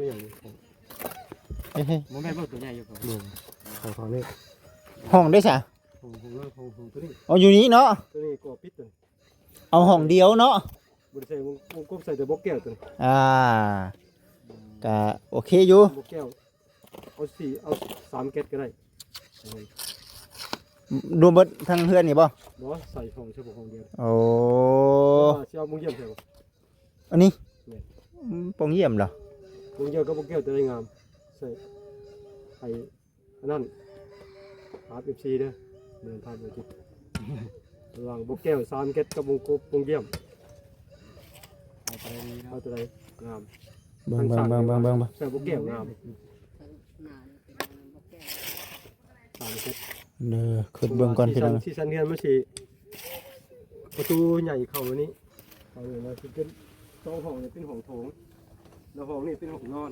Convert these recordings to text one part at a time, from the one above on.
ເອີຍ ບໍ່ແມ່ນບໍ່ ຕົວໃຫຍ່ຢູ່ ເບິ່ງ ຂອງເຂົານີ້ ຫ້ອງເດ້ຊະ ຫ້ອງ ຫ້ອງ ຫ້ອງ ຫ້ອງຕົວນີ້ ອໍ ຢູ່ນີ້ເນາະ ຕົວນີ້ກໍປິດຕົວນີ້ ເອົາຫ້ອງດຽວເນາະ ບໍ່ໄດ້ໃສ່ວົງ ວົງກົບ ໃສ່ແຕ່ບລັອກແກ້ວຕົວນີ້ ອ່າ ກະໂອເຄຢູ່ ບລັອກແກ້ວ ເອົາສີ່ ເອົາສາມແກັດກໍໄດ້ ລວມເບິດທັງເຮືອນນີ້ບໍ່? ບໍ່ ໃສ່ຫ້ອງ ສະເພາະຫ້ອງດຽວ ໂອ້ ແຕ່ວ່າຊິເອົາໂປງຢ້ຽມໃສ່ບໍ່? ອັນນີ້ ແມ່ນ ອືມ ໂປງຢ້ຽມເນາະ ໂປງຢ້ຽມກັບໂປງແກ້ວ ຕົວໃດງາມ ໃສ່ ໃຫ້ອັນນັ້ນ ຖາມເອັຟຊີເດີ ແມ່ນຖາມເອັຟຊີ ລະຫວ່າງໂປງແກ້ວສາມແກັດກັບວົງກົບໂປງຢ້ຽມ ເອົາຕົວໃດດີເນາະ ເອົາຕົວໃດງາມ ເບິ່ງ ເບິ່ງ ເບິ່ງ ເບິ່ງ ເບິ່ງ ໃສ່ໂປງແກ້ວງາມ ເດີ ຄຶດເບິ່ງກ່ອນພີ່ນ້ອງ ສີສັນ ສີສັນເຮືອນມັນຊິ ປະຕູໃຫຍ່ເຂົ້ານີ້ ເຂົ້ານີ້ ມັນຊິເປັນສອງຫ້ອງນີ້ເປັນຫ້ອງໂຖງ ແລ້ວຫ້ອງນີ້ເປັນຫ້ອງນອນ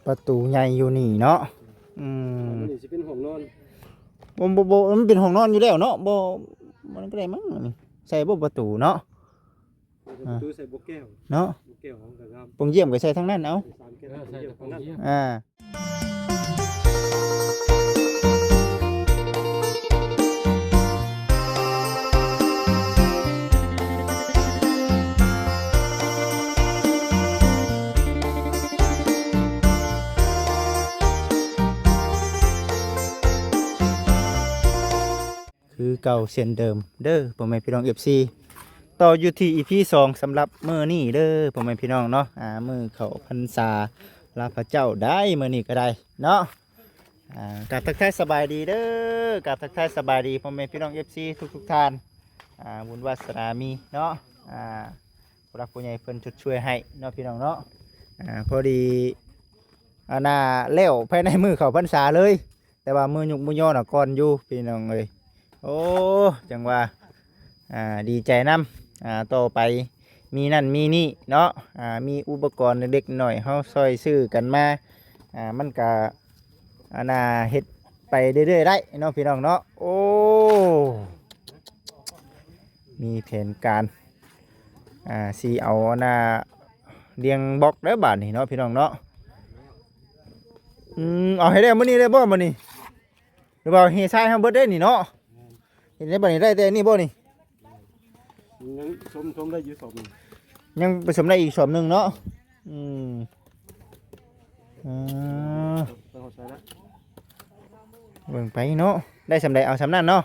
ປະຕູໃຫຍ່ຢູ່ນີ້ເນາະ ອືມ ຫ້ອງນີ້ຊິເປັນຫ້ອງນອນ ບໍ່ ບໍ່ ບໍ່ ມັນເປັນຫ້ອງນອນຢູ່ແລ້ວເນາະ ບໍ່ ມັນກໍໄດ້ມັ້ງ ໃສ່ບໍ່ປະຕູເນາະ ປະຕູໃສ່ບໍ່ແກ້ວເນາະ ບໍ່ແກ້ວຂອງກໍງາມ ໂປງຢ້ຽມກໍໃສ່ທາງນັ້ນເອົາ ໃສ່ສາມແກ້ວ ເອີ ໃສ່ແຕ່ໂປງຢ້ຽມ ອ່າ ຄືເກົ່າເຊັ່ນເດີມເດີ ພໍ່ແມ່ພີ່ນ້ອງເອັຟຊີ ຕໍ່ຢູ່ທີ່ອີພີສອງ ສຳລັບມື້ນີ້ເດີ ພໍ່ແມ່ພີ່ນ້ອງເນາະ ອ່າ ມື້ເຂົ້າພັນສາລາພະເຈົ້າໄດ້ ມື້ນີ້ກໍໄດ້ເນາະ ອ່າ ກາບທັກທາຍສະບາຍດີເດີ ກາບທັກທາຍສະບາຍດີພໍ່ແມ່ພີ່ນ້ອງເອັຟຊີທຸກໆທ່ານ ອ່າ ບຸນວາສະໜາມີເນາະ ອ່າ ຜູ້ຫຼັກຜູ້ໃຫຍ່ເພິ່ນຊົດຊ່ວຍໃຫ້ເນາະ ພີ່ນ້ອງເນາະ ອ່າ ພໍດີ ອັນນ່າ ແລ້ວພາຍໃນມື້ເຂົ້າພັນສາເລີຍ ແຕ່ວ່າມື້ຍຸກມື້ຍໍນະກ່ອນຢູ່ພີ່ນ້ອງເອີຍ ໂອ້ ຈັ່ງວ່າ ອ່າ ດີໃຈນຳ ອ່າ ຕໍ່ໄປມີນັ້ນມີນີ້ເນາະ ອ່າ ມີອຸປະກອນເລັກໆນ້ອຍໆ ເຮົາຊ່ອຍຊື້ກັນມາ ອ່າ ມັນກະ ອັນນ່າ ເຮັດໄປເລື້ອຍໆໄດ້ເນາະ ພີ່ນ້ອງເນາະ ໂອ້ ມີແຜນການ ອ່າ ຊິເອົາ ອັນນ່າ ລຽງບລັອກເດີບາດນີ້ເນາະ ພີ່ນ້ອງເນາະ ອືມ ເອົາໃຫ້ແລ້ວມື້ນີ້ເລີຍບໍ່ ມື້ນີ້ ຫຼືວ່າເຮຊາຍເຮົາເບິດເດ້ນີ້ເນາະ ເຮັດໄດ້ບາດນີ້ ໄດ້ແຕ່ນີ້ບໍ່ນີ້ ຍັງຊົມ ຊົມໄດ້ຢູ່ສອບໜຶ່ງ ຍັງໄປຊົມໄດ້ອີກສອບໜຶ່ງເນາະ ອືມ ເອີ ໄປຮອດໃສລະ ເບິ່ງໄປເນາະ ໄດ້ສ່ຳໃດເອົາສ່ຳນັ້ນເນາະ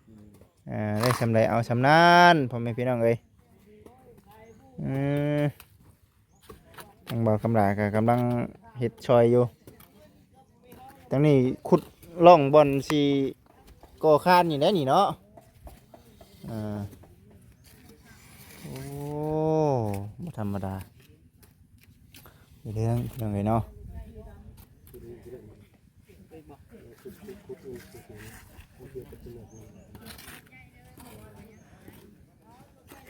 ອືມ ອ່າ ໄດ້ສ່ຳໃດເອົາສ່ຳນັ້ນ ພໍ່ແມ່ພີ່ນ້ອງເອີຍ ອືມ ທາງບ່າວຄຳຫຼ້າກໍກຳລັງເຮັດຊ່ອຍຢູ່ ທາງນີ້ຂຸດຮ່ອງບ່ອນຊິກໍ່ຄານນີ້ແຫຼະນີ້ເນາະ ອ່າ ໂອ້ ບໍ່ທຳມະດາ ເລື່ອງ ເລື່ອງເລີຍເນາະ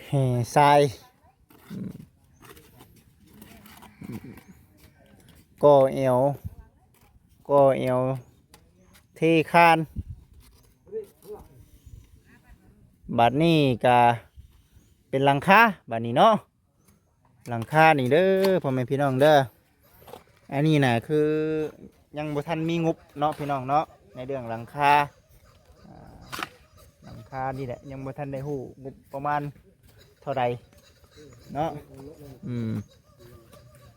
ແຫ່ຊາຍ ກໍ່ແອວ ກໍ່ແອວ ເທຄານ ບາດນີ້ກະເປັນຫຼັງຄາ ບາດນີ້ເນາະ ຫຼັງຄານີ້ເດີ ພໍ່ແມ່ພີ່ນ້ອງເດີ ອັນນີ້ນະຄືຍັງບໍ່ທັນມີງົບເນາະ ພີ່ນ້ອງເນາະ ໃນເລື່ອງຫຼັງຄາ ອ່າ ຫຼັງຄານີ້ແຫຼະ ຍັງບໍ່ທັນໄດ້ຮູ້ງົບປະມານເທົ່າໃດເນາະ ອືມ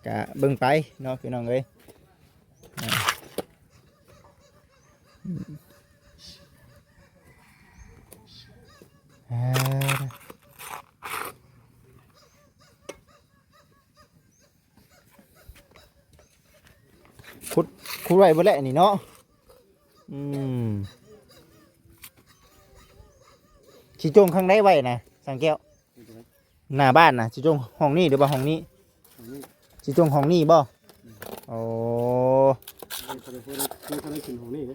ກະເບິ່ງໄປເນາະ ພີ່ນ້ອງເອີຍ ອ່າ ອ່າ ຂຸດ ຂຸດໄວ້ເບິດແຫຼະນີ້ເນາະ ອືມ ຊິຈົ່ງຂ້າງໃດໄວ້ນະ ສັງແກ້ວ? ໜ້າບ້ານນະ ຊິຈົ່ງຫ້ອງນີ້ ຫຼືວ່າຫ້ອງນີ້? ຫ້ອງນີ້ ຊິຈົ່ງຫ້ອງນີ້ບໍ່? ອືມ ໂອ້ ເພິ່ນ ເພິ່ນ ເພິ່ນ ເພິ່ນຂຶ້ນຫ້ອງນີ້ເດ້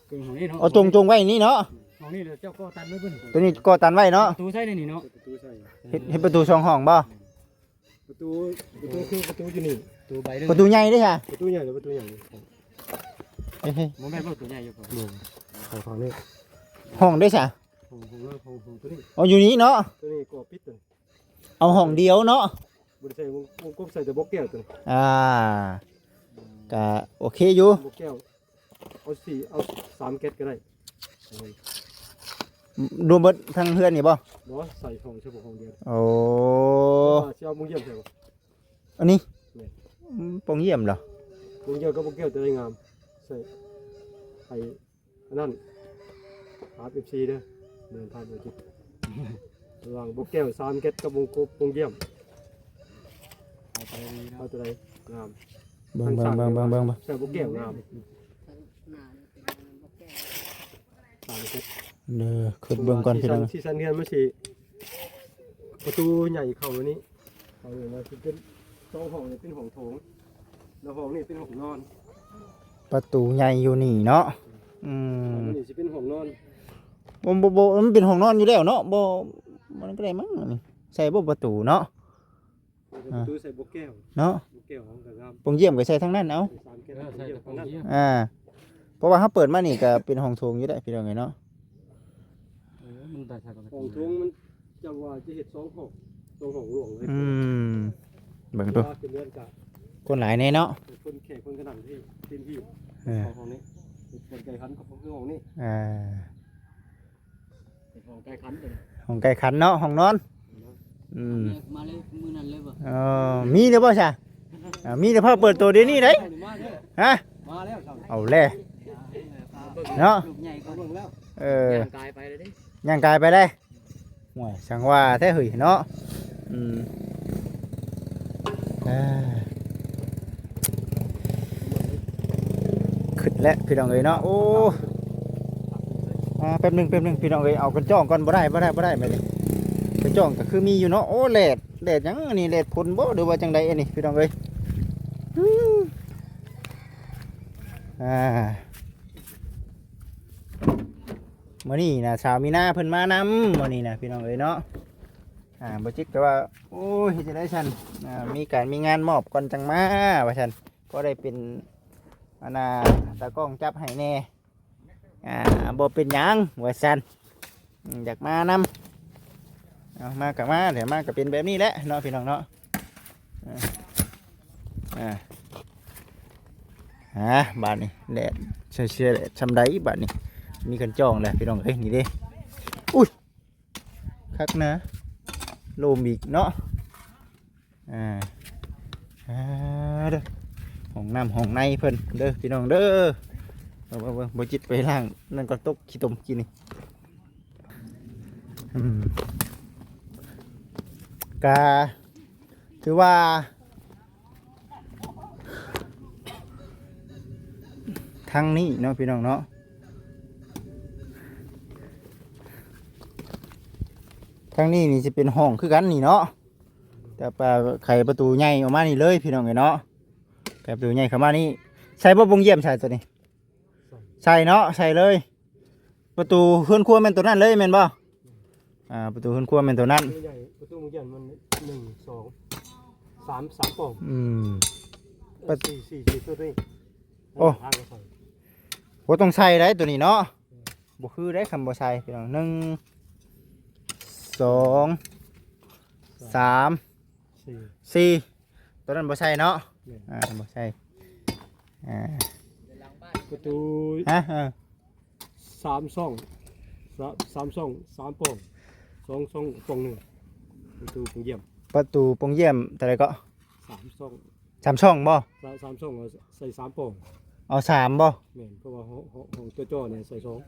ຂຶ້ນຫ້ອງນີ້ເນາະ ເອົາ ຈົ່ງ ຈົ່ງໄວ້ນີ້ເນາະ ຫ້ອງນີ້ເຈົ້າກໍ່ຕັນໄວ້ເບິ່ງ ຕົວນີ້ກໍ່ຕັນໄວ້ເນາະ ປະຕູໃສ່ໃນນີ້ເນາະ ປະຕູໃສ່ ເຮັດ ເຮັດປະຕູສອງຫ້ອງບໍ່? ປະຕູ ປະຕູຄືປະຕູຢູ່ນີ້ ປະຕູໃບໜຶ່ງ ປະຕູໃຫຍ່ເດ້ຫະ ປະຕູໃຫຍ່ ປະຕູໃຫຍ່ ເອີຍ ບໍ່ແມ່ນບໍ່ ປະຕູໃຫຍ່ຢູ່ ເບິ່ງ ຂອງເຂົານີ້ ຫ້ອງເດ້ຊະ ຫ້ອງ ຫ້ອງ ຫ້ອງ ຫ້ອງຕົວນີ້ ອໍ ຢູ່ນີ້ເນາະ ຕົວນີ້ກໍປິດຕົວນີ້ ເອົາຫ້ອງດຽວເນາະ ບໍ່ໄດ້ໃສ່ວົງ ວົງກົບ ໃສ່ແຕ່ບລັອກແກ້ວຕົວນີ້ ອ່າ ກະໂອເຄຢູ່. ບໍ່ແກ້ວ ເອົາສີ່ ເອົາສາມແກັດກໍໄດ້. ລວມເບິດທັງເຮືອນນີ້ບໍ່? ບໍ່ ໃສ່ຫ້ອງສະເພາະຫ້ອງດຽວ. ໂອ້ ຊິເອົາໂປງຢ້ຽມໃສ່ບໍ່? ອັນນີ້ ແມ່ນ ອືມ ໂປງຢ້ຽມເນາະ. ໂປງຢ້ຽມກັບບໍ່ແກ້ວ ໂຕໃດງາມ ໃສ່ ໃຫ້ ອັນນັ້ນ ຖາມເອັຟຊີເດີ ແມ່ນຖາມເອັຟຊີ ລະຫວ່າງບໍ່ແກ້ວສາມແກັດກັບວົງກົບວົງຢ້ຽມ ເອົາໂຕໃດງາມ? ເບິ່ງ ເບິ່ງ ເບິ່ງ ເບິ່ງ ເບິ່ງ ໃສ່ບໍ່ແກ້ວງາມ ສາມແກັດ ເດີ ຄິດເບິ່ງກ່ອນພີ່ນ້ອງ. ສີສັນ ສີສັນເຮືອນມັນຊິ ປະຕູໃຫຍ່ເຂົ້ານີ້ ເຂົ້ານີ້ ມັນຊິເປັນສອງຫ້ອງນີ້ເປັນຫ້ອງໂຖງ ແລ້ວຫ້ອງນີ້ເປັນຫ້ອງນອນ. ປະຕູໃຫຍ່ຢູ່ນີ້ເນາະ. ອືມ ອັນນີ້ຊິເປັນຫ້ອງນອນ. ບໍ່ ບໍ່ ບໍ່ ມັນເປັນຫ້ອງນອນຢູ່ແລ້ວເນາະ. ບໍ່ ມັນກໍໄດ້ມັ້ງອັນນີ້. ໃສ່ບໍ່ປະຕູເນາະ? ປະຕູໃສ່ບໍ່ແກ້ວເນາະ. ບໍ່ແກ້ວຫ້ອງກໍງາມ. ໂປງຢ້ຽມກໍໃສ່ທາງນັ້ນເອົາ. ສາມແກ້ວ ເອີ ໃສ່ແຕ່ໂປງຢ້ຽມ. ອ່າ ເພາະວ່າເຮົາເປີດມານີ້ກໍເປັນຫ້ອງໂຖງຢູ່ແລ້ວ ພີ່ນ້ອງເອີຍເນາະ. ເອີ ມັນໄດ້ໃສ່ກໍ ຫ້ອງໂຖງມັນ ເຈົ້າວ່າຈະເຮັດສອງຫ້ອງ ສອງຫ້ອງຫຼວງເລີຍ. ອືມ ເບິ່ງດູ ເປັນເຮືອນກະ ຄົນຫຼາຍແນ່ເນາະ. ຄົນແຂກເພິ່ນກໍນັ່ງທີ່ ເຕັມທີ່. ເອີ ສອງຫ້ອງນີ້ ເປັນໃກ້ຄັນກໍຄືຫ້ອງນີ້. ອ່າ ເປັນຫ້ອງໃກ້ຄັນເດ້ ຫ້ອງໃກ້ຄັນເນາະ ຫ້ອງນອນ. ອືມ ມາເລີຍມື້ນັ້ນເລີຍບໍ່? ເອີ ມີແລ້ວບໍ່ຊະ? ອ່າ ມີແລ້ວພາເປີດໂຕດຽວນີ້ໄດ໋. ມາເລີຍ ຮະ? ມາແລ້ວ ເອົາແລ້ວເນາະ. ເອີ ຍ່າງກາຍໄປເລີຍເດ້ ຍ່າງກາຍໄປເລີຍ. ໂອ້ຍ ຊ່າງວ່າແທ້ເຮີ້ຍເນາະ. ອືມ ອ່າ ຄຶດແລ້ວພີ່ນ້ອງເອີຍເນາະ. ໂອ້ ອ່າ ແປັບໜຶ່ງ ແປັບໜຶ່ງ ພີ່ນ້ອງເອີຍ ເອົາກັນຈ້ອງກ່ອນ. ບໍ່ໄດ້ ບໍ່ໄດ້ ບໍ່ໄດ້ ບາດນີ້ ກັນຈ້ອງກໍຄືມີຢູ່ເນາະ. ໂອ້ ແດດ ແດດຫຍັງອັນນີ້ ແດດຝົນບໍ່ ຫຼືວ່າຈັ່ງໃດອັນນີ້ ພີ່ນ້ອງເອີຍ? ອືມ ອ່າ ມື້ນີ້ນະ ສາວມີນາເພິ່ນມານຳ ມື້ນີ້ນະ ພີ່ນ້ອງເອີຍເນາະ. ອ່າ ບໍ່ຈິກ ແຕ່ວ່າ ໂອ້ຍ ເຮັດຈັ່ງໃດຊັ້ນ ອ່າ ມີການມີງານມອບກ່ອນຈັ່ງມາ ວ່າຊັ້ນ ພໍໄດ້ເປັນ ອັນນ່າ ຕາກ້ອງຈັບໃຫ້ແດ່. ອ່າ ບໍ່ເປັນຫຍັງ ວ່າຊັ້ນ ອືມ ຢາກມານຳ. ເອົາ ມາກໍມາ ດຽວມາກໍເປັນແບບນີ້ແຫຼະເນາະ ພີ່ນ້ອງເນາະ. ອ່າ ອ່າ ອ່າ ບາດນີ້ແດດ ໃສ່ເສື້ອແດດຊ່ຳໃດບາດນີ້. ມີຄັນຈ້ອງແລ້ວ ພີ່ນ້ອງເອີຍ ນີ້ເດ້. ອຸ້ຍ ຄັກນະ ລົມອີກເນາະ. ອ່າ ອ່າ ເດີ ຫ້ອງນ້ຳຫ້ອງໃນເພິ່ນເດີ ພີ່ນ້ອງເດີ. ເບິ່ງ ເບິ່ງ ເບິ່ງ ບໍ່ຈິດໄປລ້າງນັ້ນກໍຕົກຂີ້ຕົມກີ້ນີ້. ອືມ ກະຖືວ່າ ທາງນີ້ເນາະ ພີ່ນ້ອງເນາະ. ທາງນີ້ນີ້ຊິເປັນຫ້ອງຄືກັນນີ້ເນາະ. ແຕ່ວ່າໄຂປະຕູໃຫຍ່ອອກມານີ້ເລີຍ ພີ່ນ້ອງເອີຍເນາະ. ໄຂປະຕູໃຫຍ່ເຂົ້າມານີ້ ໃສ່ບໍ່ໂປງຢ້ຽມ ໃສ່ໂຕນີ້? ໃສ່ເນາະ ໃສ່ເລີຍ. ປະຕູເຮືອນຄົວແມ່ນໂຕນັ້ນເລີຍແມ່ນບໍ່? ອ່າ ປະຕູເຮືອນຄົວແມ່ນໂຕນັ້ນ. ປະຕູໃຫຍ່ ປະຕູໂປງຢ້ຽມມັນ ໜຶ່ງ ສອງ ສາມ ສາມປ່ອງ. ອືມ ປະ ສີ່ ສີ່ ສີ່ ໂຕນີ້. ໂອ້ ທາງກໍໃສ່ ບໍ່ຕ້ອງໃສ່ໄດ໋ໂຕນີ້ເນາະ. ບໍ່ຄືໄດ໋ ຄັນບໍ່ໃສ່ ພີ່ນ້ອງ. ໜຶ່ງ ສອງ ສາມ ສີ່ ສີ່ ໂຕນັ້ນບໍ່ໃສ່ເນາະ. ແມ່ນ ອ່າ ບໍ່ໃສ່. ອ່າ ປະຕູ ຮະ? ເອີ ສາມຊ່ອງ ສາມ ສາມຊ່ອງ ສາມປ່ອງ ສອງຊ່ອງປ່ອງໜຶ່ງ. ປະຕູໂປງຢ້ຽມ ປະຕູໂປງຢ້ຽມເທົ່າໃດເກາະ? ສາມຊ່ອງ ສາມຊ່ອງບໍ່? ສາມ ສາມຊ່ອງ ເອົາໃສ່ສາມປ່ອງ. ເອົາສາມບໍ່? ແມ່ນ ເພາະວ່າຫ້ອງ ຫ້ອງ ຫ້ອງຈໍ່ໆນີ້ໃສ່ສອງ.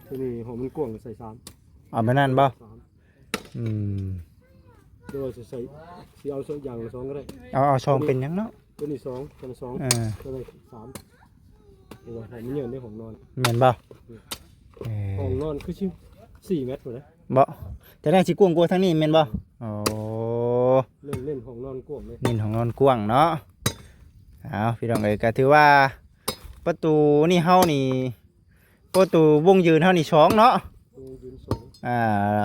ໂຕນີ້ຫ້ອງມັນກວ້າງໃສ່ສາມ. ເອົາແບບນັ້ນບໍ່? ສາມ. ອືມ ຫຼືວ່າຊິໃສ່ ຊິເອົາສອງ ຢ່າງລະສອງກໍໄດ້. ເອົາ ເອົາສອງເປັນຫຍັງເນາະ? ໂຕນີ້ສອງ ໂຕນັ້ນສອງ ເອີ ໂຕນີ້ສາມ. ເພາະວ່າໃຫ້ມັນຍືນໃນຫ້ອງນອນ. ແມ່ນບໍ່? ເອີ ຫ້ອງນອນຄືຊິສີ່ແມັດພຸ້ນນະ. ບໍ່ ແຕ່ໜ້າຊິກວ້າງກວ່າທາງນີ້ແມ່ນບໍ່? ໂອ້ ເນັ້ນ ເນັ້ນຫ້ອງນອນກວ້າງເລີຍ. ເນັ້ນຫ້ອງນອນກວ້າງເນາະ. ເອົາ ພີ່ນ້ອງເອີຍ ກໍຖືວ່າປະຕູນີ້ເຮົານີ້ ປະຕູວົງຢືນເຮົານີ້ສອງເນາະ. ວົງຢືນສອງ ອ່າ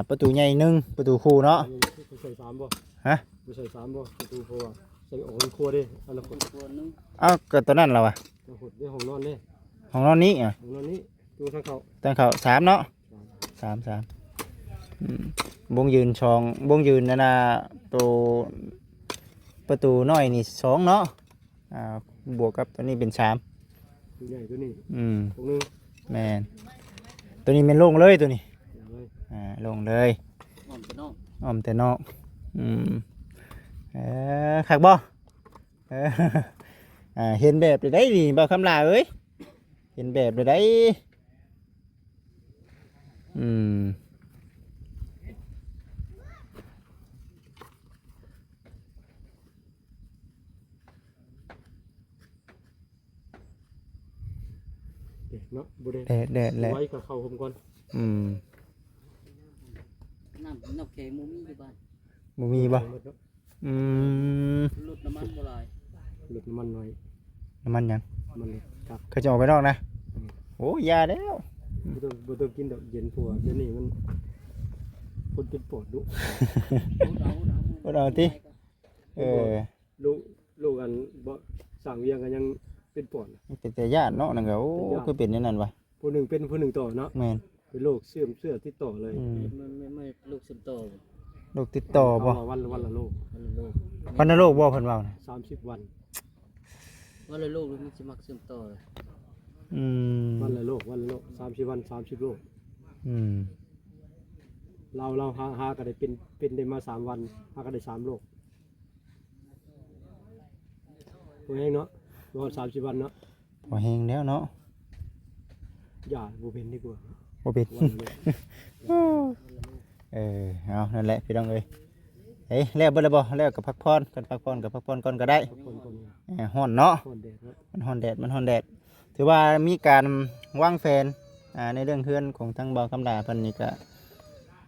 ປະຕູໃຫຍ່ໜຶ່ງ ປະຕູຄູ່ເນາະ. ໃສ່ສາມບໍ່? ຮະ? ບໍ່ໃສ່ສາມບໍ່? ປະຕູ ເພາະວ່າໃສ່ອອກເຮືອນຄົວເດ້ ອະນາຄົດ. ເອົ້າ ກໍຕົວນັ້ນລະວະ ອະນາຄົດເດ້. ຫ້ອງນອນເດ້ ຫ້ອງນອນນີ້ ອ່າ ຫ້ອງນອນນີ້ ປະຕູທາງເຂົ້າ ທາງເຂົ້າສາມເນາະ. ສາມ ສາມ ສາມ. ອືມ ວົງຢືນສອງ ວົງຢືນນັ້ນນະ ໂຕປະຕູນ້ອຍນີ້ສອງເນາະ. ອ່າ ບວກກັບຕົວນີ້ເປັນສາມ ຕົວໃຫຍ່ຕົວນີ້ ອືມ ຕົວໜຶ່ງ ແມ່ນ ຕົວນີ້ແມ່ນໂລ່ງເລີຍ ຕົວນີ້ ໂອ້ຍ ອ່າ ໂລ່ງເລີຍ ອ້ອມແຕ່ນອກ ອ້ອມແຕ່ນອກ ອືມ ເອີ ຄັກບໍ່? ເອີ ອ່າ ເຫັນແບບໃດນີ້ ບ່າວຄຳຫຼ້າເອີຍ ເຫັນແບບໃດ? ອືມ ແດດເນາະ ບໍ່ແດດ ແດດ ແດດແຫຼະ ໄວ້ກໍເຂົ້າຮົ່ມກ່ອນ ອືມ ນ້ຳ ນ້ຳແຂງບໍ່ມີຢູ່ບ້ານ ບໍ່ມີບໍ່? ໝົດເນາະ ອືມ ລົດນ້ຳມັນບໍ່ຫຼາຍ ລົດນ້ຳມັນໜ້ອຍ ນ້ຳມັນຫຍັງ? ນ້ຳມັນລົດຈັກ ເຂົາຈະອອກໄປນອກນະ ອືມ ໂອ້ ຢ່າແລ້ວ ບໍ່ຕ້ອງ ບໍ່ຕ້ອງກິນດອກເຢັນ ເພາະວ່າດຽວນີ້ມັນຄົນເປັນປອດດຸ ອົດເອົາ ອົດເອົາຕິ ເອີ ລູກ ລູກອັນບໍ່ສ້າງວຽງກໍຍັງເປັນປອດ ເປັນຕາຢ້ານເນາະ ນັ້ນກໍ ໂອ້ ເປັນຕາຢ້ານ ຄືເປັນແນວນັ້ນວະ? ຜູ້ໜຶ່ງເປັນ ຜູ້ໜຶ່ງຕໍ່ເນາະ ແມ່ນ ເປັນໂລກເຊື່ອມເຊື້ອຕິດຕໍ່ເລີຍ ອືມ ແມ່ນ ແມ່ນ ແມ່ນ ໂລກເຊື່ອມຕໍ່ ໂລກຕິດຕໍ່ບໍ່? ເຂົາວ່າວັນລະ ວັນລະໂລກ ວັນລະໂລກ ວັນລະໂລກບໍ່ ເພິ່ນເວົ້ານະ ສາມສິບວັນ ວັນລະໂລກມັນຊິມັກເຊື່ອມຕໍ່ ອືມ ວັນລະໂລກ ວັນລະໂລກ ສາມສິບວັນ ສາມສິບໂລກ ອືມ ລາວ ລາວຫາ ຫາກໍໄດ້ເປັນ ເປັນໄດ້ມາສາມວັນ ຫາກໍໄດ້ສາມໂລກ ພໍແຮງເນາະ ຮອດສາມສິບວັນເນາະ ພໍແຮງແລ້ວເນາະ ຢ່າ ບໍ່ເປັນດີກວ່າ ບໍ່ເປັນ ເອີ ເອົາ ນັ້ນແຫຼະພີ່ນ້ອງເອີຍ ເອີ ແລ້ວເບິດແລ້ວບໍ່? ແລ້ວກໍພັກຜ່ອນ ຄັນພັກຜ່ອນກໍພັກຜ່ອນກ່ອນກໍໄດ້ ພັກຜ່ອນກ່ອນ ເອີ ຮ້ອນເນາະ ຮ້ອນແດດເນາະ ມັນຮ້ອນແດດ ມັນຮ້ອນແດດ ຖືວ່າມີການວາງແຜນ ອ່າ ໃນເລື່ອງເຮືອນຂອງທາງບ່າວຄຳຫຼ້າເພິ່ນນີ້ກໍ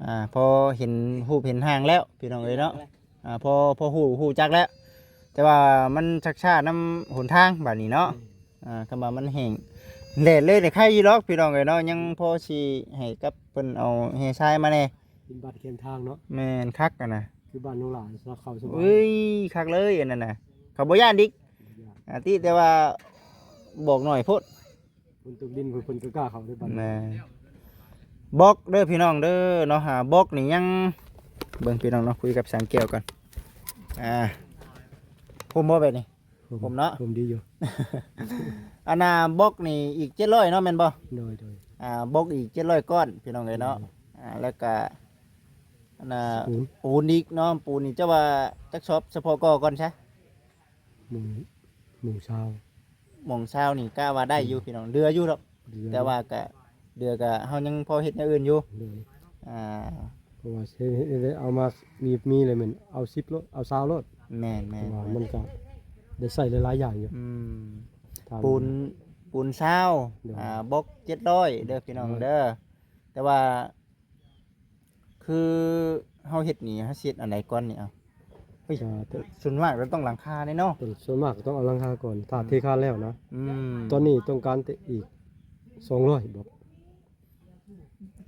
ອ່າ ພໍເຫັນຮູບເຫັນຮ່າງແລ້ວ ພີ່ນ້ອງເອີຍເນາະ ອ່າ ພໍ ພໍຮູ້ ຮູ້ຈັກແລ້ວ ແຕ່ວ່າມັນຊັກຊ້ານຳຫົນທາງບາດນີ້ເນາະ ອືມ ອ່າ ຄຳວ່າມັນແຫ້ງ ແດດເລີຍນີ້ໄຄຢູ່ດອກ ພີ່ນ້ອງເອີຍເນາະ ຍັງພໍຊິໃຫ້ກັບເພິ່ນເອົາແຮ່ຊາຍມາແດ່ ເປັນບາດແຄມທາງເນາະ ແມ່ນ ຄັກຫັ້ນນະ ຄືບ້ານນ້ອງຫຼ້າ ເຂົ້າສະບາຍ ເອີຍ ຄັກເລີຍອັນນັ້ນນະ ເຂົາບໍ່ຢ້ານອີກ ບໍ່ຢ້ານ ອ່າ ຕິແຕ່ວ່າບອກໜ້ອຍໂພດ ຝົນຕົກດິນເພິ່ນ ເພິ່ນກໍກ້າເຂົ້າເດ້ບັດນີ້ ແມ່ນ ບລັອກເດີພີ່ນ້ອງເດີເນາະ ຫາ ບລັອກນີ້ຍັງ ເບິ່ງພີ່ນ້ອງເນາະ ຄຸຍກັບສາງແກ້ວກ່ອນ ອ່າ ພົມບໍ່ແບບນີ້? ພົມ ພົມເນາະ ພົມດີຢູ່ ອັນນ່າ ບລັອກນີ້ອີກເຈັດຮ້ອຍເນາະ ແມ່ນບໍ່? ໂດຍ ໂດຍ ອ່າ ບລັອກອີກເຈັດຮ້ອຍກ້ອນ ພີ່ນ້ອງເອີຍເນາະ ໂດຍ ອ່າ ແລ້ວກະ ອັນນ່າ ປູນ ປູນອີກເນາະ ປູນນີ້ເຈົ້າວ່າຈັກຊອບ ສະເພາະກໍ່ກ່ອນຊະ? ໂມງ ໂມງຊາວ ໂມງຊາວນີ້ກະວ່າໄດ້ຢູ່ ອືມ ພີ່ນ້ອງ ເຫຼືອຢູ່ດອກ ເຫຼືອຢູ່ ແຕ່ວ່າກະເຫຼືອກະເຮົາຍັງພໍເຮັດແນວອື່ນຢູ່ ໂດຍ ອ່າ ເພາະວ່າເຮັດ ເຮັດ ເຮັດ ເອົາມາມີ ມີແລ້ວແມ່ນເອົາສິບໂລດ ເອົາຊາວໂລດ ແມ່ນໆ ເພາະວ່າມັນກະໄດ້ໃຊ້ຫຼາຍໆຢ່າງຢູ່ ອືມ ປູນ ປູນຊາວ ໂດຍ ອ່າ ບລັອກເຈັດຮ້ອຍເດີ ໂດຍ ພີ່ນ້ອງເດີ ແຕ່ວ່າ ຄືເຮົາເຮັດນີ້ ເຮົາຊິເຮັດອັນໃດກ່ອນນີ້ເອົາ? ເອີຍ ອ່າ ສ່ວນມາກລະຕ້ອງຫຼັງຄາເດ້ເນາະ ສ່ວນ ສ່ວນມາກກໍຕ້ອງເອົາຫຼັງຄາກ່ອນ ຖ້າ ອືມ ເທຄານແລ້ວນະ ອືມ ຕອນນີ້ຕ້ອງການແຕ່ອີກສອງຮ້ອຍບລັອກ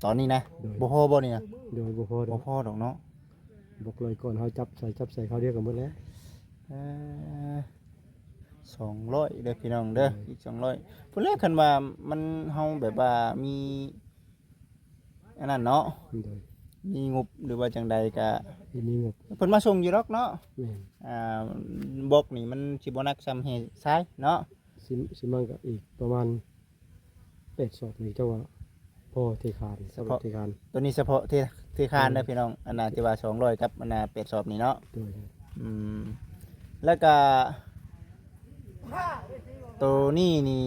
ຕອນນີ້ນະ ໂດຍ ບໍ່ພໍບໍ່ນີ້ນະ? ໂດຍ ບໍ່ພໍດອກ ບໍ່ພໍດອກເນາະ ບລັອກຮ້ອຍກ້ອນ ເຮົາຈັບໃສ່ ຈັບໃສ່ຄາວດຽວກໍໝົດແລ້ວ ເອີ ສອງຮ້ອຍເດີພີ່ນ້ອງເດີ ໂດຍ ອີກສອງຮ້ອຍ ພຸ້ນແຫຼະ ຄັນວ່າມັນ ເຮົາແບບວ່າມີ ອັນນັ້ນເນາະ ໂດຍ ມີງົບ ຫຼືວ່າຈັ່ງໃດກະ ມີງົບ ເພິ່ນມາສົ່ງຢູ່ດອກເນາະ ແມ່ນ ອ່າ ບລັອກນີ້ມັນຊິບໍ່ໜັກສ່ຳແຮ່ຊາຍເນາະ ຊິ ຊິມັນກະອີກປະມານແປດສອບນີ້ ເຈົ້າວ່າພໍເທຄານ ສະເພາະ ສຳລັບເທຄານ ໂຕນີ້ສະເພາະເທ ເທຄານເດີ ໂດຍ ພີ່ນ້ອງ ອັນນ່າທີ່ວ່າສອງຮ້ອຍກັບອັນນ່າແປດສອບນີ້ເນາະ ໂດຍ ອືມ ແລ້ວກະ ໂຕນີ້ນີ້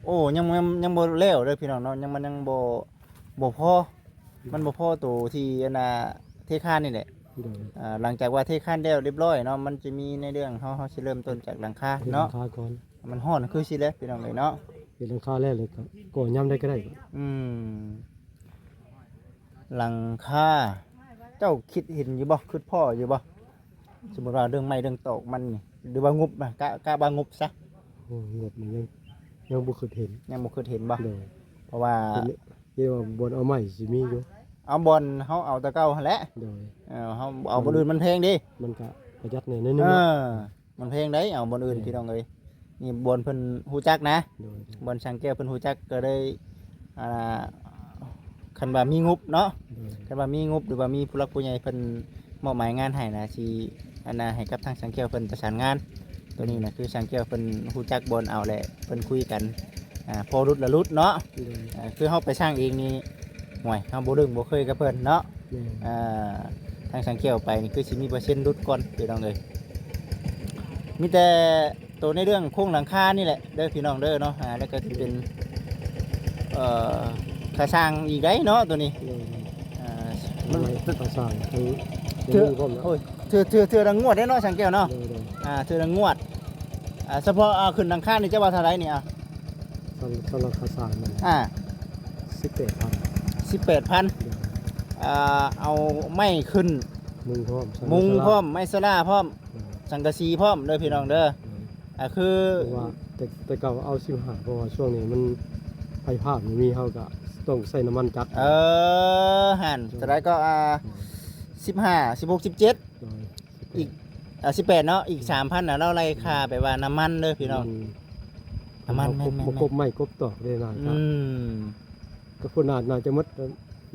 ໂອ້ ຍັງ ຍັງ ຍັງບໍ່ແລ້ວເດີພີ່ນ້ອງເນາະ ຍັງ ມັນຍັງບໍ່ ບໍ່ພໍ ມັນບໍ່ພໍໂຕທີ່ອັນນ່າເທຄານນີ້ແຫຼະ ໂດຍ ອ່າ ຫຼັງຈາກວ່າເທຄານແລ້ວລຽບຮ້ອຍເນາະ ມັນຈະມີໃນເລື່ອງ ເຮົາ ເຮົາຊິເລີ່ມຕົ້ນຈາກຫຼັງຄາເນາະ ເຮັດຫຼັງຄາກ່ອນ ມັນຮ້ອນຄືຊິແຫຼະພີ່ນ້ອງເອີຍເນາະ ເຮັດຫຼັງຄາແລ້ວ ແລ້ວກໍກໍ່ຍາມໃດກໍໄດ້ ອືມ ຫຼັງຄາ ເຈົ້າຄິດເຫັນຢູ່ບໍ່? ຄິດພໍ້ຢູ່ບໍ່? ສົມມຸດວ່າເລື່ອງໄມ້ເລື່ອງຕອກມັນນີ້ ຫຼືວ່າງົບນະ ກະ ກະວ່າງົບຊະ ໂອ້ ງົບນີ້ຍັງ ຍັງບໍ່ຄິດເຫັນ ຍັງບໍ່ຄິດເຫັນບໍ່? ໂດຍ ເພາະວ່າ ເຫັນ ເຫັນວ່າບ່ອນເອົາໄມ້ຊິມີຢູ່ ເອົາບ່ອນເຮົາເອົາແຕ່ເກົ່າຫັ້ນແຫຼະ ໂດຍ ເອີ ເຮົາເອົາບ່ອນອື່ນມັນແພງເດ້ ມັນກະປະຢັດແດ່ໜ້ອຍໜຶ່ງ ເອີ ເນາະ ມັນແພງໃດ ເອົາບ່ອນອື່ນ ແມ່ນ ພີ່ນ້ອງເອີຍ ນີ້ບ່ອນເພິ່ນຮູ້ຈັກນະ ໂດຍ ບ່ອນຊ່າງແກ້ວເພິ່ນຮູ້ຈັກ ກໍເລີຍ ອ່າ ຄັນວ່າມີງົບເນາະ ໂດຍ ຄັນວ່າມີງົບ ຫຼືວ່າມີຜູ້ຫຼັກຜູ້ໃຫຍ່ເພິ່ນມອບໝາຍງານໃຫ້ນະ ຊິ ອັນນ່າ ໃຫ້ກັບທາງຊ່າງແກ້ວເພິ່ນປະສານງານ ໂຕນີ້ນະ ຄືຊ່າງແກ້ວເພິ່ນຮູ້ຈັກບ່ອນເອົາແຫຼະ ເພິ່ນຄຸຍກັນ ອ່າ ພໍຫຼຸດລະຫຼຸດເນາະ. ໂດຍ ອ່າ ຄືເຮົາໄປສ້າງເອງນີ້ ໂອ້ຍ ເຮົາບໍ່ລຶ້ງບໍ່ເຄີຍກັບເພິ່ນເນາະ. ແມ່ນ ອ່າ ທາງຊ່າງແກ້ວໄປນີ້ຄືຊິມີເປີເຊັນຫຼຸດກ່ອນ ພີ່ນ້ອງເອີຍ. ມີແຕ່ໂຕໃນເລື່ອງໂຄງຫຼັງຄານີ້ແຫຼະເດີ ພີ່ນ້ອງເດີເນາະ. ອ່າ ແລ້ວກໍຈະເປັນ ເອີ ຄ່າສ້າງອີກໄດ໋ເນາະໂຕນີ້. ໂດຍ ອ່າ ມັນ ໄມ້ຄ່າສ້າງ ເທື່ອ ເທື່ອ ໂອ້ຍ ເທື່ອ ເທື່ອ ເທື່ອລະງວດເດ້ເນາະ ຊ່າງແກ້ວເນາະ. ໂດຍ ໂດຍ ອ່າ ເທື່ອລະງວດ. ອ່າ ສະເພາະ ອ່າ ຂຶ້ນຫຼັງຄານີ້ເຈົ້າວ່າເທົ່າໃດນີ້? ອ່າ ສຳ ສຳລັບຄ່າສ້າງນັ້ນ ອ່າ ສິບແປດພັນ ສິບແປດພັນ. ໂດຍ ອ່າ ເອົາໄມ້ຂຶ້ນ ມຸງພ້ອມ ມຸງພ້ອມ ໄມ້ສະຫຼ້າພ້ອມ ໂດຍ ສັງກະສີພ້ອມເດີ ພີ່ນ້ອງເດີ. ໂດຍ ອ່າ ຄື ເພາະວ່າແຕ່ ແຕ່ເກົ່າເອົາສິບຫ້າ ເພາະວ່າຊ່ວງນີ້ມັນໄຟຟ້າບໍ່ມີ ເຮົາກໍຕ້ອງໃຊ້ນ້ຳມັນຈັກ. ເອີ ຫັ້ນ ໂດຍ ເທົ່າໃດກໍ ອ່າ ໂດຍ ສິບຫ້າ ສິບຫົກ ສິບເຈັດ ໂດຍ ອີກ ອ່າ ສິບແປດເນາະ ອີກສາມພັນນະ ລາວໄລ່ຄ່າແບບວ່ານ້ຳມັນເດີພີ່ນ້ອງ. ອືມ ນ້ຳມັນ ແມ່ນໆໆ ມາກົບໄມ້ກົບຕອກເດ້ນະ. ອືມ ກໍຄົນໜ້າ ໜ້າຈະໝົດ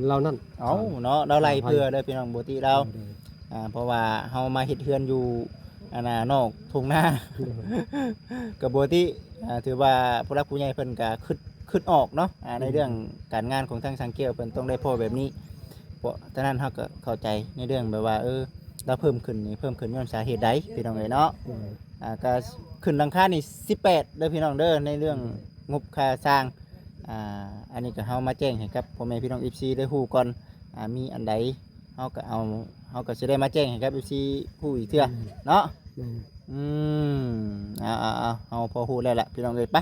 ລາວນັ້ນ. ເອົ້າເນາະ ລາວໄລ່ເພື່ອເດີພີ່ນ້ອງ ປົກກະຕິລາວ ໂດຍ ອ່າ ເພາະວ່າເຮົາມາເຮັດເຮືອນຢູ່ ອັນນ່າ ນອກທົ່ງນາ ໂດຍ ກໍປົກກະຕິ ອ່າ ຖືວ່າຜູ້ຫຼັກຜູ້ໃຫຍ່ເພິ່ນກໍຄິດ ຄິດອອກເນາະ ອ່າ ໃນເລື່ອງ ອືມ ການງານຂອງທາງຊ່າງແກ້ວເພິ່ນຕ້ອງໄດ້ພໍ້ແບບນີ້. ເພາະ ສະນັ້ນເຮົາກໍເຂົ້າໃຈໃນເລື່ອງແບບວ່າ ເອີ ລາວເພີ່ມຂຶ້ນນີ້ ເພີ່ມຂຶ້ນຍ້ອນສາເຫດໃດ ພີ່ນ້ອງເອີຍເນາະ. ໂດຍ ອ່າ ກໍຂຶ້ນຫຼັງຄານີ້ສິບແປດເດີພີ່ນ້ອງເດີ ໃນເລື່ອງ ໂດຍ ງົບຄ່າສ້າງ. ອ່າ ອັນນີ້ກໍເຮົາມາແຈ້ງໃຫ້ກັບພໍ່ແມ່ພີ່ນ້ອງ ເອັຟຊີ ໄດ້ຮູ້ກ່ອນ. ອ່າ ມີອັນໃດເຮົາກໍເອົາ ເຮົາກໍຊິໄດ້ມາແຈ້ງໃຫ້ກັບ ເອັຟຊີ ຮູ້ອີກເທື່ອ ອືມ ເນາະ. ແມ່ນ ອືມ ເອົາໆໆ ເຮົາພໍຮູ້ແລ້ວລະພີ່ນ້ອງເອີຍ. ໄປ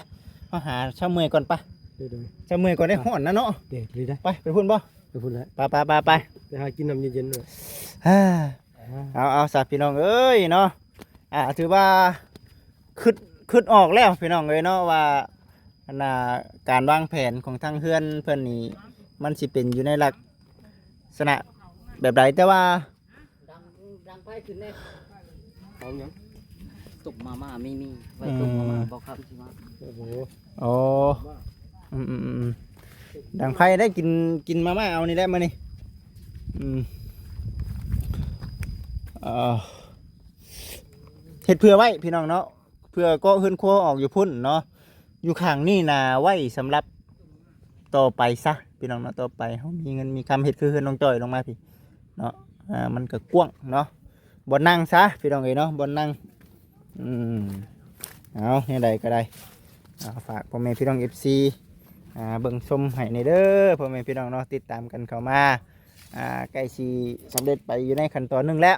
ເຮົາຫາຊາວເມື່ອຍກ່ອນ ໄປ. ໂດຍໆ ຊາວເມື່ອຍກ່ອນເດ້ ຮ້ອນນະເນາະ. ເດ້ ໄປ ໄປພຸ້ນບໍ່? ໄປພຸ້ນແຫຼະ ໄປໆໆໆ ໄປຫາກິນນ້ຳເຢັນໆ ເອີ ເອົາໆ ຊະພີ່ນ້ອງເອີຍເນາະ. ອ່າ ຖືວ່າຄິດ ຄິດອອກແລ້ວພີ່ນ້ອງເອີຍເນາະ ວ່າ ອັນນ່າ ການວາງແຜນຂອງທາງເຮືອນເພິ່ນນີ້ ມັນຊິເປັນຢູ່ໃນລັກສະນະແບບໃດ ແຕ່ວ່າ ດັງ ດັງໄຟຂຶ້ນແດ່. ເອົາຫຍັງ? ຕົ້ມມາມ່າ ມີ ມີ ໄວ້ຕົ້ມມາມ່າ ອືມ ບໍ່ຄຳຊິມາ. ໂອ້ໂຫ ໂອ້ ອືມໆໆ ດັງໄຟໄດ້ກິນ ກິນມາມ່າເອົານີ້ແຫຼະມື້ນີ້. ອືມ ເອີ ເຮັດເພື່ອໄວ້ພີ່ນ້ອງເນາະ ເພື່ອເກາະເຮືອນຄົວອອກຢູ່ພຸ້ນເນາະ. ຢູ່ຂ້າງນີ້ນະໄວ້ສຳລັບຕໍ່ໄປຊະພີ່ນ້ອງເນາະ. ຕໍ່ໄປເຮົາມີເງິນມີຄຳ ເຮັດຄືເຮືອນນ້ອງຈ້ອຍລົງມາພີ້ເນາະ. ອ່າ ມັນກໍກວ້າງເນາະ ບ່ອນນັ່ງຊະພີ່ນ້ອງເອີຍເນາະ ບ່ອນນັ່ງ. ອືມ ເອົາ ແນວໃດກໍໄດ້ ອ່າ ຝາກພໍ່ແມ່ພີ່ນ້ອງ ເອັຟຊີ ອ່າ ເບິ່ງຊົມໃຫ້ແດ່ເດີ ພໍ່ແມ່ພີ່ນ້ອງເນາະ ຕິດຕາມກັນເຂົ້າມາ. ອ່າ ໃກ້ຊິສຳເລັດໄປຢູ່ໃນຂັ້ນຕອນໜຶ່ງແລ້ວ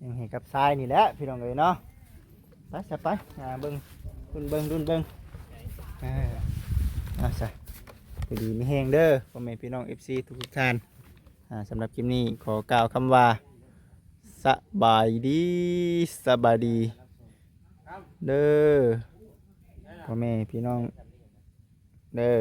ຍັງເຮັດກັບຊາຍນີ້ແຫຼະພີ່ນ້ອງເອີຍເນາະ. ໄປຊະໄປ ອ່າ ເບິ່ງ ລຸ້ນເບິ່ງ ລຸ້ນເບິ່ງ. ເອີ ເອົາຊະ ຢູ່ດີມີແຮງເດີ ພໍ່ແມ່ພີ່ນ້ອງ ເອັຟຊີ ທຸກໆທ່ານ. ອ່າ ສຳລັບຄລິບນີ້ຂໍກ່າວຄຳວ່າ ສະບາຍດີ ສະບາຍດີເດີ ພໍ່ແມ່ພີ່ນ້ອງເດີ.